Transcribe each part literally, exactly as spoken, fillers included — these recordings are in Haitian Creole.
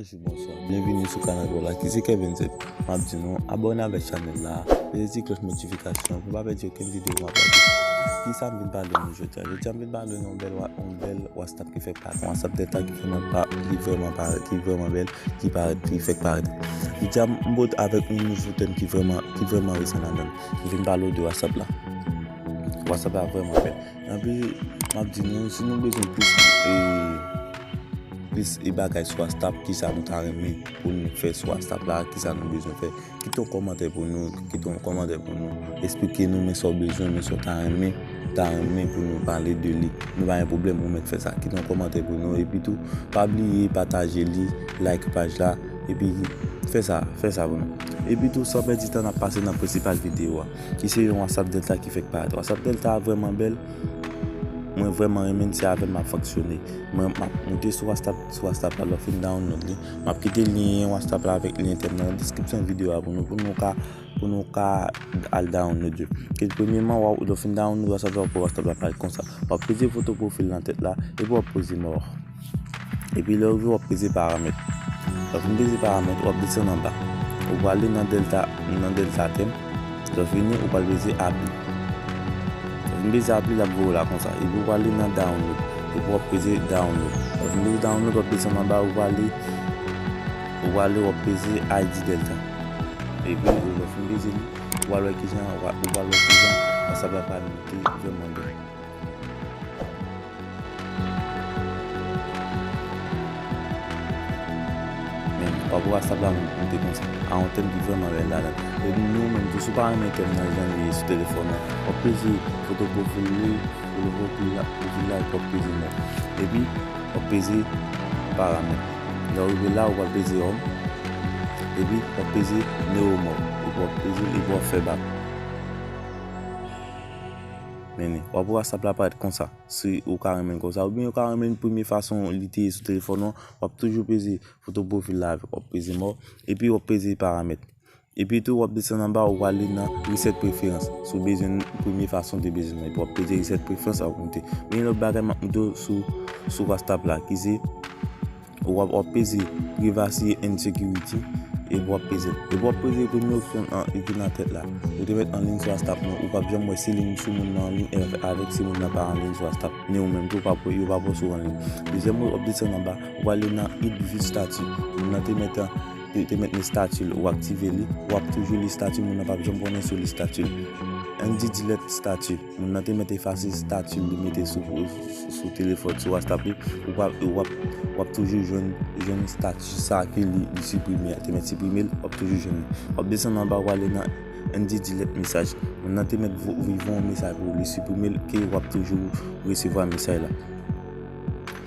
Bonjou, bonswa. Byenvini sou kanal Wola ki se Kevin Zep. M ap di nou, abòne avèk chanèl la, peze ti klòch notifikasyon pou pa pèdi okenn videyo m ap lage. Kisa m vin pale nou jodi a? Jodi a, m vin pale nou yon bèl wa-, yon bèl WhatsApp ki fèk parèt. WhatsApp Delta ki vrèman pa-, ki vrèman parèt, ki vrèman bèl, ki parèt, ki fèk parèt. Jodi a, m pot avèk yon nouvo tèm ki vrèman, ki vrèman resan ladan. M vin pale w de WhatsApp la. WhatsApp la vrèman bèl. Epi, m ap di nou, si nou bezwen plis, e, plis, e, bagay sou WhatsApp, kisa nou ta renmen pou nou fè sou WhatsApp la, kisa nou bezwen fè, kite yon kòmantè pou nou, kite yon kòmantè pou nou, eksplike nou men sa w bezwen, men sa w ta renmen, ta renmen pou nou pale de li. Nou pa gen pwoblèm, ou mèt fè sa. Kite yon kòmantè pou nou, epi tou, pa bliye pataje li, like paj la, epi fè sa, fè sa pou nou. Epi tou, san pèdi tan, n ap pase nan prensipal videyo a, ki se yon WhatsApp Delta ki fèk parèt. WhatsApp Delta a vrèman bèl, mwen vrèman renmen l, se avè l m ap fonksyone. Mwen, m ap moute sou WhatsApp, sou WhatsApp la, lè w fin download li. M ap kite lyen WhatsApp la avèk lyen tèm nan nan deskripsyon videyo a pou nou, pou nou ka, pou nou ka al download yo. Ke premyèman, w ap, lè w fin download WhatsApp la, w ap wè WhatsApp la parèt konsa. W ap peze foto pwofil nan tèt la, epi w ap peze mò. Epi lè w rive, w ap peze paramèt. Lè w fin peze paramèt, w ap desann anba. Ou prale nan Delta, nan Delta tèm. Lè w fini, ou pral peze apli. Lè w fin peze apli, l ap voye w la konsa. Epi ou prale nan download. Epi w ap peze download. Lè w fin peze download, w ap desann anba, ou prale, ou prale, w ap peze I D Delta. Epi, lè w fin peze li, ou pral wè kijan, ou pral wè kijan WhatsApp la pral moute vrèman byen. Men, w ap wè WhatsApp la moute konsa. A yon tèm ki vrèman bèl ladan. E nou menm tou, si w pa renmen tèm nan jan li ye sou telefòn nan, w ap peze foto pwofil li, foto pwofil la, pwofil la, epi w ap peze mò. Epi, w ap peze paramèt. Lè w rive la, w ap peze home. Epi, w ap peze no more. Epi, w ap peze, epi w ap fè bak. Men li, w ap wè WhatsApp la parèt konsa. Si ou ka renmen l konsa, oubyen ou ka renmen l premye fason li te ye sou telefòn ou, w ap toujou peze foto pwofil la avèk, w ap peze mò, epi w ap peze paramèt. Epi tou, w ap desann anba, ou prale nan reset preferans. Si w bezwen l premye fason w te bezwen l, epi w ap peze reset preferans, w ap moute. Men lòt bagay m ap montre w sou, sou WhatsApp la, ki se Ou ap, w ap peze Privacy and Security, epi w ap peze l. Epi w ap peze premye opsyon an, ki nan tèt la. Ou te mèt anliy sou WhatsApp, men ou p ap janm wè si moun sou moun nan anliy avèk si moun nan pa anliy sou WhatsApp. Ni ou menm tou, w p ap wè, yo p ap wè si w anliy. Dezyèm, w ap desann anba, ou prale nan Hide View Status. Moun nan te mèt, te, te mèt li estati l, ou aktive li, w ap toujou li estati moun nan, p ap janm konnen si w li estati l. Anti Delete Status. Moun nan te mèt efase estati l li mete sou, sou, sou telefòn, sou WhatsApp li, ou p ap, w ap, w ap toujou jwenn, jwenn estati sa ke li, li siprime a. Te mèt siprime l, w ap toujou jwenn li. W ap desann anba, w ale nan Anti Delete Message. Moun nan te mèt vo-, voye yon mesaj pou ou, li siprime l, ke w ap toujou resevwa mesaj la.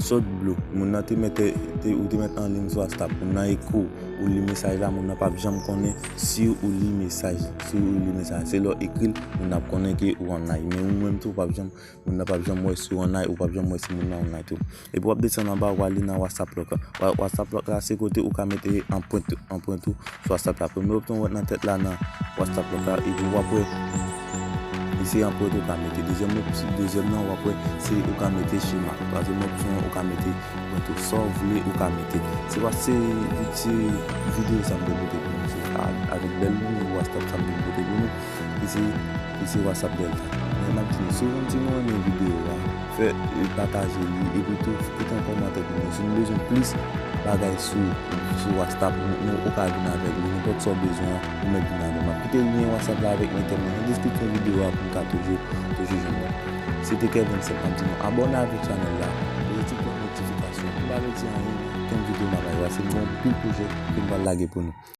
Sort Blue, moun nan te mèt, te, ou te mèt anliy sou WhatsApp, moun nan ekri w, ou li mesaj la, moun nan p ap janm konnen si ou li mesaj, si ou li mesaj. Se lè w ekri l, moun nan ap konnen ke ou online. Men ou menm tou, w p ap janm, moun nan p ap janm wè si ou online, ou p ap janm wè si moun nan online tou. Epi w ap desann anba, w ale nan WhatsApp Lock la. Wa-, WhatsApp Lock la, se kote ou ka mete anprent, anprent ou sou WhatsApp la. Premye opsyon w wè nan tèt la nan WhatsApp Lock la, epi w ap wè, e se anprent ou ka mete. Dezyèm opsyon, dezyèm nan, w ap wè, se ou ka mete chema. Twazyèm opsyon, ou ka mete anprent ou. Sa w vle, ou ka mete. Se pa, se, se videyo sa m te pote pou nou. Se a-, avèk bèl nivo WhatsApp sa m te pote pou nou. Ki se, ki se WhatsApp Delta. Men m ap di nou, si w konn, si nou renmen videyo a, fè, e, pataje li, epi tou, kite yon kòmantè pou nou. Si nou bezwen plis bagay sou, sou WhatsApp, nou, nou ou ka vin avèk li, nenpòt sa w bezwen an, ou mèt vin avè m. M ap kite lyen WhatsApp la avèk lyen tèm nan nan deskripsyon videyo a pou w ka toujou, toujou jwenn mwen. Se te Kevin Zep, m ap di nou, abòne avèk chanèl la, peze ti klòch notifikasyon, pou pa pèdi anyen, okenn videyo m ap lage, paske m gen anpil pwojè ke m pral lage pou nou.